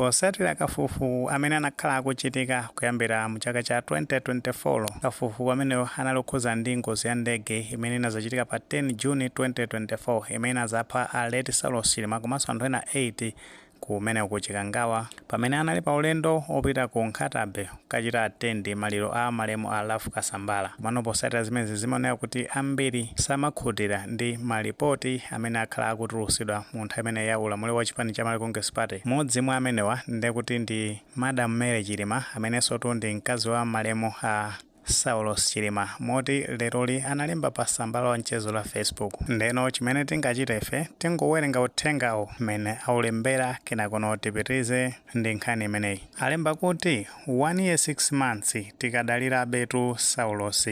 Posatira kafukufuku amene anakhala akuchitika kuyambira mu chaka cha 2024, kafukufuku amenewo anali okhuza ndi ngozi ya ndege imene inazachitika pa 10 Juni 2024, imene inazapha a late Saulos Chilima komanso anthu ena 8 kumene ku Chikangawa, pamene anali pa ulendo opita ku Nkhata Bay kukachita attend maliro a malemu a Ralph Kasambara. Komano posatira zimenezi, zimaoneka kuti ambiri samakhutira ndi malipoti amene akhala akutulutsidwa mu nthawi imene ya ulamuliro wa chipani cha Malawi Congress Party. Mmodzi mwa amenewa ndekuti ndi Madam Mary Chilima, amenenso tu ndi mkazi wa malemu a Saulos Chilima, moti leroli analemba pa tsamba la mchezo la Facebook. Ndeno chimene tingachite ife, tingowerenga uthengawo mmene aulembera, kenakono tipitirize ndi nkhani imeneyi. Alemba kuti, "1 year 6 months tikadalira betu Saulos.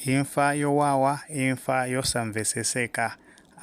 Imfa yowawa, imfa yosamvetsetseka."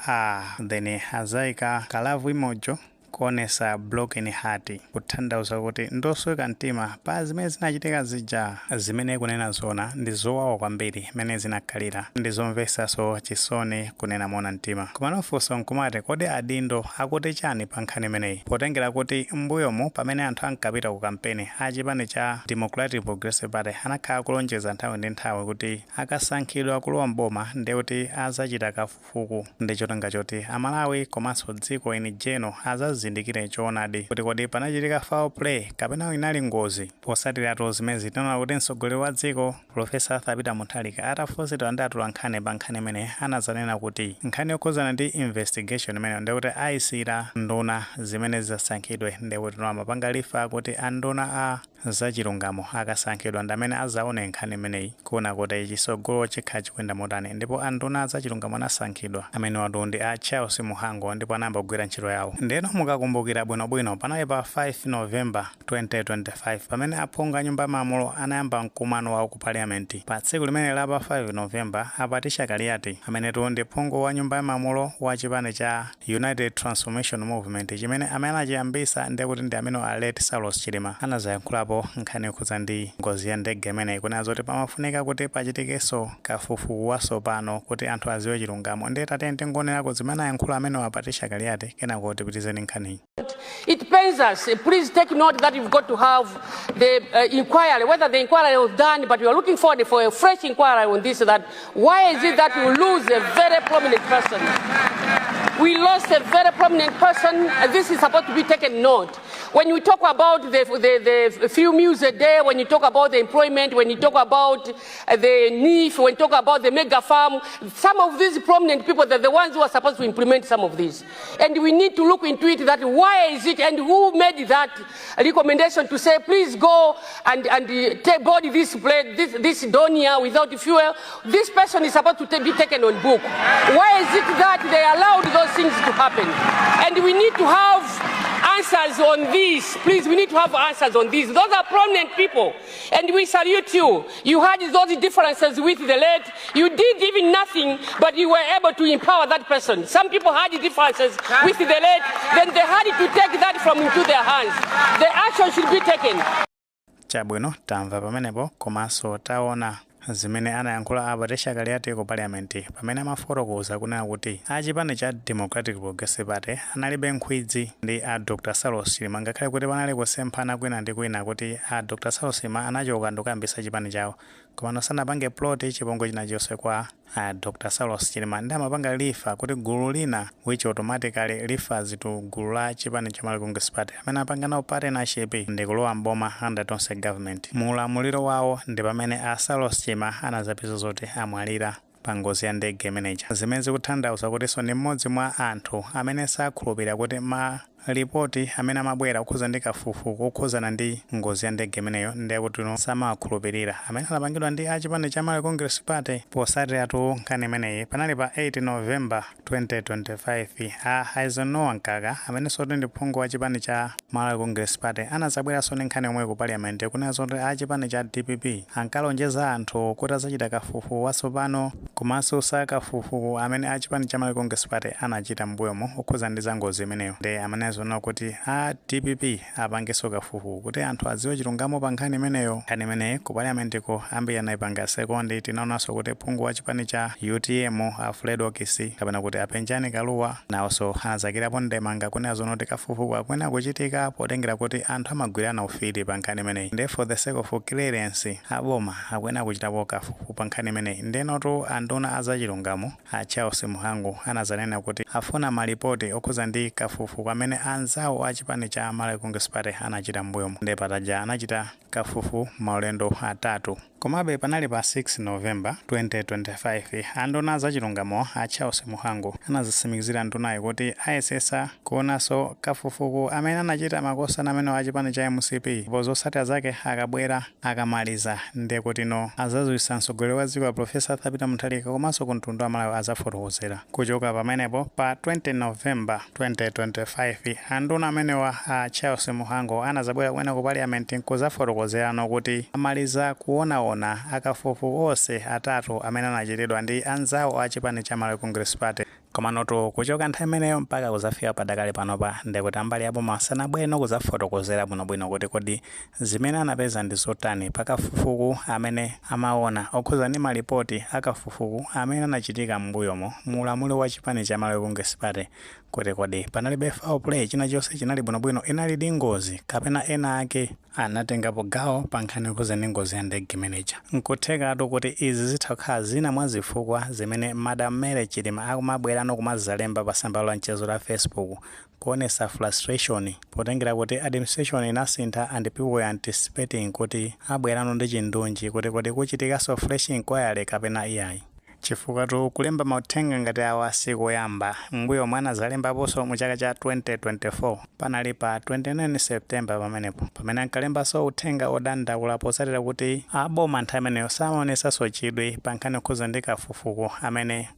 Ah, then azayika ka love emoji kuonesa broken heart, kutanthauza kuti ndosweka mtima pa zimene zinachitika zija, zimene kunena zona ndi zowawa kwambiri mmene zinakhalira, ndi zomvetsanso chisoni kunena mona mtima. Komano funso nkumati, kodi adindo akuti chani pa nkhani imeneyi, potengera kuti mbuyomu pamene anthu ankapita ku kampeni, achipani cha Democratic Progressive Party anakhala kulonjeza nthawi ndi nthawi kuti akasankhidwa kulowa mboma, ndekuti azachita kafukufuku ndi cholinga choti Amalawi komanso dziko in general azazindikire choonadi kuti kodi panachitika foul play kapena inali ngozi? Posatiratu zimene tinaona kuti mtsogoleri wa dziko, Professor Arthur Peter Mutharika, atafunsidwa ndi atolankhani pa nkhani imene, anazanena kuti nkhani yokhuzana ndi investigation imeneyo ndekuti ayisira nduna zimene zizasankhidwe. Ndekuti no amapanga refer kuti anduna a zachilungamo akasankhidwa ndi amene azaone nkhani imeneyi, kuona kuti chisogolo chikhala chikuyenda motani. Ndipo anduna zachilungamo anasankhidwa, amene watu ndi a Charles Mhango, ndipo anayamba kugwira ntchito yawo. Ndeno mukakumbukira bwinobwino, panali pa 5 November 2025 pamene aphungu a Nyumba ya Malamulo anayamba mkumano wawo ku Parliament. Pa tsiku limene la pa 5 November, a Patricia Kaliati, amenetu ndi phungu wa Nyumba ya Malamulo wa chipani cha United Transformation Movement, chimene amene anachiyambisa ndekuti ndi amene a late Saulos Chilima, anazayankhulapo nkhani yokhudza ndi ngozi ya ndege imeneyi, kunena zoti pamafunika kuti pachitikenso kafukufuku watsopano kuti anthu aziwe chilungamo. Ndiye tatene tingonerako zimene ayankhula amene a Patricia Kaliati, kenako tipitizeni nkhaniyi. It pains us. Please take note that you've got to have the inquiry, whether the inquiry was done, but we are looking forward for a fresh inquiry on this. That why is it that we lose a very prominent person? We lost a very prominent person, and this is supposed to be taken note. When we talk about the few meals a day, when you talk about the employment, when you talk about the NEEF, when you talk about the mega farm, some of these prominent people, they're the ones who are supposed to implement some of these. And we need to look into it, that why is it and who made that recommendation to say, "Please go and take board this plane, this Dornier without fuel." This person is supposed to be taken on book. Why is it that they allowed those things to happen? And we need to have answers on this. Please, we need to have answers on this. Those are prominent people. And we salute you. You had those differences with the late. You did even nothing, but you were able to empower that person. Some people had differences with the late, then they had to take that from into their hands. The action should be taken. Chabwino, tamva pamenepo komanso taona zimene anayankhula a Patricia Kaliati ku Parliament, pamene amafotokoza kunena kuti achipani cha Democratic Progressive Party analibe nkhwidzi ndi a Dr Saulos Chilima, ngakhale kuti panali kusemphana kwina ndi kwina, kuti a Dr Saulos Chilima anachoka ndikuyambisa chipani chawo, komano sanapange plot chipongwe china chonse kwa a Dr Saulos Chilima. Ndi amapanga refer kuti gulu lina, which automatically refers to gulu la chipani cha Malawi Congress Party, amene apanga nawo partnership ndi kulowa mboma under Tonse government mu ulamuliro wawo, ndi pamene a Saulos Chilima anazapeza zoti amwalira pa ngozi ya ndege imeneja, zimene zikutanthauza kutinso ndi mmodzi mwa anthu amene sakhulupirira kuti ma ripoti amene amabwera kukhuza ndi kafukufuku kukhuzana ndi ngozi ya ndege imeneyo, ndiye kuti no samawakhulupirira amene anapangidwa ndi achipani cha Malawi Congress Party. Posatiratu nkhani imeneyi, panali pa 8 November 2025, a Eisenhower Mkaka, amenenso ndi phungu wa chipani cha Malawi Congress Party, anazabweranso ndi nkhani yomwe ku Parliament, kunena zoti a chipani cha DPP ankalonjeza anthu kuti azachita kafukufuku watsopano, komanso sa kafukufuku amene a chipani cha Malawi Congress Party anachita m'mbuyomo okhuza ndi za ngozi imeneyo. Ndi amene Zona kuti a DPP apangenso kafukufuku kuti anthu adziwe chilungamo pa nkhani imeneyo. Nkhani imeneyi ku parliamentiko ambiri anayipanga second. Tinaonanso kuti phungu wa chipani cha UTM, a Fredokiss, kapena kuti a Penjani Kaluwa, nawonso anazakirapo ndemanga kunena zona kuti kafukufuku akuyenera kuchitika, potengera kuti anthu amagwirana ufiti pa nkhani imeneyi. Nde for the sake of clearance, aboma akuyenera kuchitapo kafukufuku pa nkhani imeneyi. Ndenotu anduna azachilungamo, a Charles Mhango, anazanena kuti afuna malipoti okhuza ndi kafukufuku amene anzawo a chipani cha Malawi Congress Party anachita m'mbuyomo. Nde pataja anachita kafukufuku maulendo atatu. Komabe panali pa 6 November 2025, anduna azachilungamo a Charles Mhango anazitsimikizira ndunayi kuti ayesesa kuonanso kafukufuku amene anachita makosana amene a chipani cha MCP, ndipo zotsatira zake akabwera, akamaliza, ndiye kuti no azadziwitsa mtsogoleri wa dziko la Professor Arthur Peter Mutharika, komanso ku mtundu wa Malawi azafotokozera. Kuchoka pamenepo, pa 20 November 2025, anduna amenewa a Charles Mhango anazabwera kumene ku parliament nkuzafotokozerano kuti amaliza kuonaona akafukufuku onse atatu amene anachitidwa ndi anzawo a chipani cha Malawi Congress Party. Komanotu kuchoka nthawi imeneyo mpaka kuzafika padakali panopa, ndikuti ambali aboma sanabwere kuzafotokozera bwinobwino kuti kodi zimene anapeza ndi zotani pakafukufuku amene amaona okhuza ndi malipoti akafukufuku amene anachitika m'mbuyomo mu ulamuliro wa chipani cha Malawi Congress Party, kuti kodi panalibe foul play, china chonse chinali bwinobwino, inali ndi ngozi kapena ena ake anatengapo gawo pa nkhani yokhuza ndi ngozi ya ndege imeneja. Nkuthekatu kuti izi zitha kukhala zina mwa zifukwa zimene Madam Mary Chilima akumabwerano kumazalemba pa tsamba la mchezo la Facebook kuonesa frustration, potengera kuti administration inasintha and people were anticipating kuti abwerano ndi chindunji kuti kodi kuchitikanso fresh inquiry kapena iyayi. Chifukwa tu kulemba mauthenga ngati awa sikoyamba. Mbuyo mwa anazalembaponso mu chaka cha 2024, panali pa 29 September pamenepo, pamene ankalembanso uthenga odandaula potsatira kuti aboma nthawi imeneyo samaonesanso chidwi pa nkhani yokhuza ndi kafukufuku amene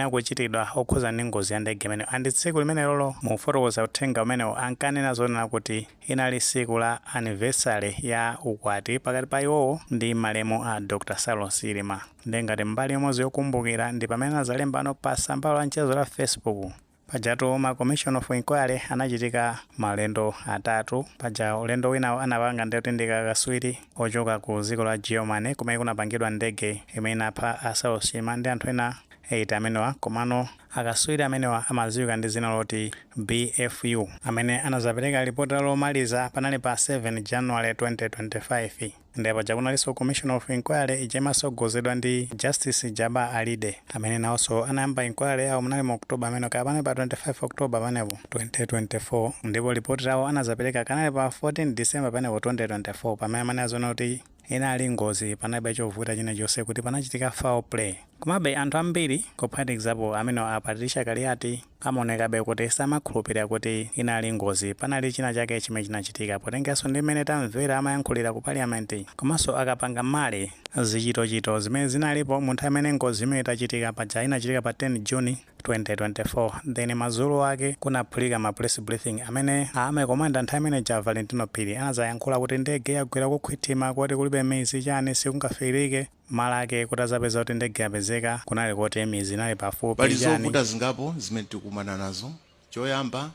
akuchitidwa okhuza ndi ngozi ya ndege imeneyo. And tsiku limenelolo, mukufotokoza uthenga umenewo, ankanena zonena kuti inali tsiku la anniversary ya ukwati pakati pa iwowo ndi malemu a Dr Saulos Chilima, ndi ngati mbali imodzi yokumbukira. Ndi pamene anazalembano pa tsamba la mchezo la Facebook. Pajatu ma commission of inquiry anachitika maulendo atatu. Paja ulendo wina anapanga ndikuti ndi kakaswiri ochoka ku dziko la Germany, kumene kunapangidwa ndege imene inapha a Saulos Chilima ndi anthu ena 8 amenewa. Komano akaswiri amenewa amadziwika ndi dzina loti BFU, amene anazapereka ripoti lomaliza panali pa 7 January 2025. Ndipo paja kunalinso commission of inquiry ija imasogozedwa ndi Justice Jabbar Alide, amene nawonso anayamba inquiry yawo munali mu October amene kaya panali pa 25 October pamenepo 2024, ndipo ripoti lawo anazapereka kanali pa 14 December pamenepo 2024, pamene amene azona kuti inali ngozi, panalibe chovuta china chonse, kuti panachitika foul play. Komabe anthu ambiri, kuphatikizapo amene a Patricia Kaliati, amaonekabe kuti samakhulupirira kuti inali ngozi, panali china chake chimene chinachitika, potengeranso ndi mmene tamvera amayankhulira ku parliament, komanso akapanga male zichitochito zimene zinalipo mu nthawi imene ngozi imene itachitika. Paja inachitika pa 10 June 2024, then madzulo ake kunaphulika ma press briefing amene army commander nthawi imene ja, Valentino Phiri, anazayankhula kuti ndege yagwera kukhwitima, kuti kulibe mizi chani, sikungafikirike malo ake. Kuti azapeza kuti ndege yapezeka, kunali kuti mizi inali pafupi. Pali chani. Zovuta zingapo zimene tikumana nazo. Choyamba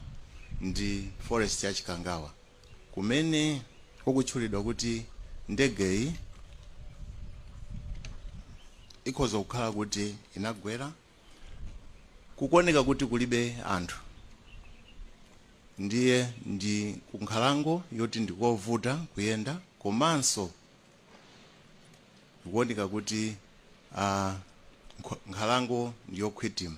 ndi forest ya Chikangawa, kumene kukutchulidwa kuti ndegeyi ikhoza kukhala kuti inagwera. Kukuoneka kuti kulibe anthu, ndiye ndi kunkhalango yoti ndikovuta kuyenda, komanso ikuoneka kuti nkhalango ndiyokhwitima.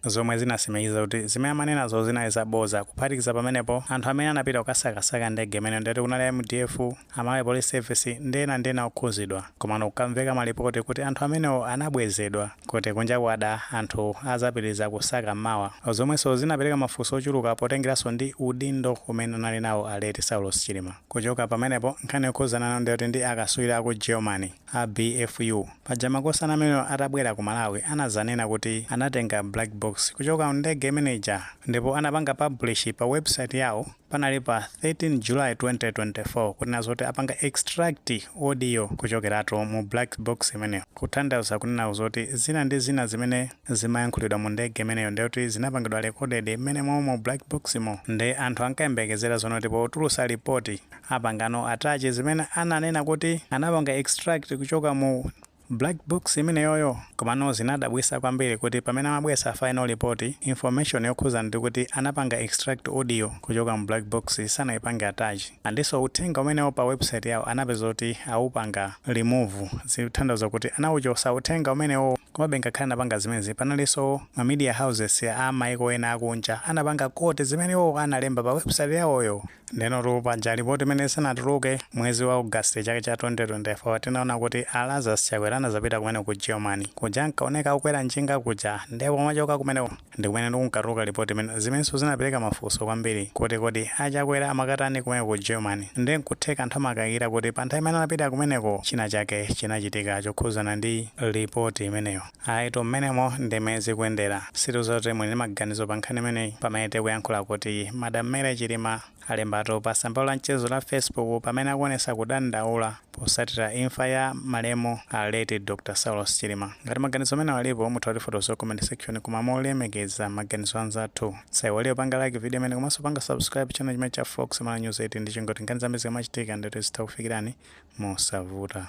Zomwe zinasimikiza kuti zimene amanenazo zinali zaboza. Kuphatikiza pamenepo, anthu amene anapita kukasakasaka ndege imene ndati kunali MDF, a Malawi Police Service ndi ena ndi ena okhuzidwa, komano kukamveka malipoti kuti anthu amenewo anabwezedwa, kuti kunja kwada, anthu azapitiriza kusaka mawa, zomwenso zinapereka mafunso ochuluka potengeranso ndi udindo umene anali nawo a late Saulos Chilima. Kuchoka pamenepo, nkhani yokhuzana nayo ndiyoti ndi akaswiri aku Germany a BFU. Paja makosana amenewo atabwera ku Malawi anazanena kuti anatenga black box. box kuchoka ndege imeneja, ndipo anapanga publish pa website yawo panali pa 13 July 2024, kunena zoti apanga extract audio kuchokeratu mu black box imeneyo, kutanthauza kunena zoti zina ndi zina zimene zimayankhulidwa mu ndege imeneyo ndikuti zinapangidwa recorded mmene mu black box mo. Ndi anthu ankayembekezera zonoti potulusa ripoti apangano attach zimene ananena kuti anapanga extract kuchoka mu black box imeneyoyo. Komano zinadabwisa kwambiri kuti pamene amabwesa final report, information yokhuza ndi kuti anapanga extract audio kuchoka mu black box sanayipange attach, andinso uthenga umenewo pa website yawo anapeza kuti awupanga remove, zikutanthauza kuti anawuchosa uthenga umenewo. Komabe ngakhale anapanga zimenezi, panalinso ma media houses a maiko ena akunja anapanga quote zimenewo analemba pa website yawoyo. Ndenotu paja ripoti imene sanatuluke mwezi wa August chaka cha 2024, tinaona kuti a Lazarus Chakwera anazapita kumene ku Germany kuja, nkaoneka akukwera njinga kuja, ndipo machoka kumeneko ndi kumene ndikunkatuluka ripoti imene, zimenenso zinapereka mafunso kwambiri kuti kodi aChakwera amakatani kumene ku Germany? Ndi nkutheka anthu amakayikira kuti pa nthawi imene anapita kumeneko china chake chinachitika chokhuzana ndi ripoti imeneyo. Ayitu, mmenemo ndimene zikuyendera. Situzoti muli ndi maganizo pa nkhani imeneyi, pamene tikuyankhula kuti Madam Mary Chilima alembatu pa tsamba la mchezo la Facebook pamene akuonesa kudandaula posatira imfa ya malemu a late Dr Saulos Chilima. Ngati maganizo amene alipo, mutha kutifotokoza comment section, koma molemekeza maganizo anzathu, saiwaliyo panga like video imene komanso panga subscribe channel chimene cha Fox Mala News 8, ndi chingoti nkhani zambiri zikamachitika ndithu zitha kufikirani mosavuta.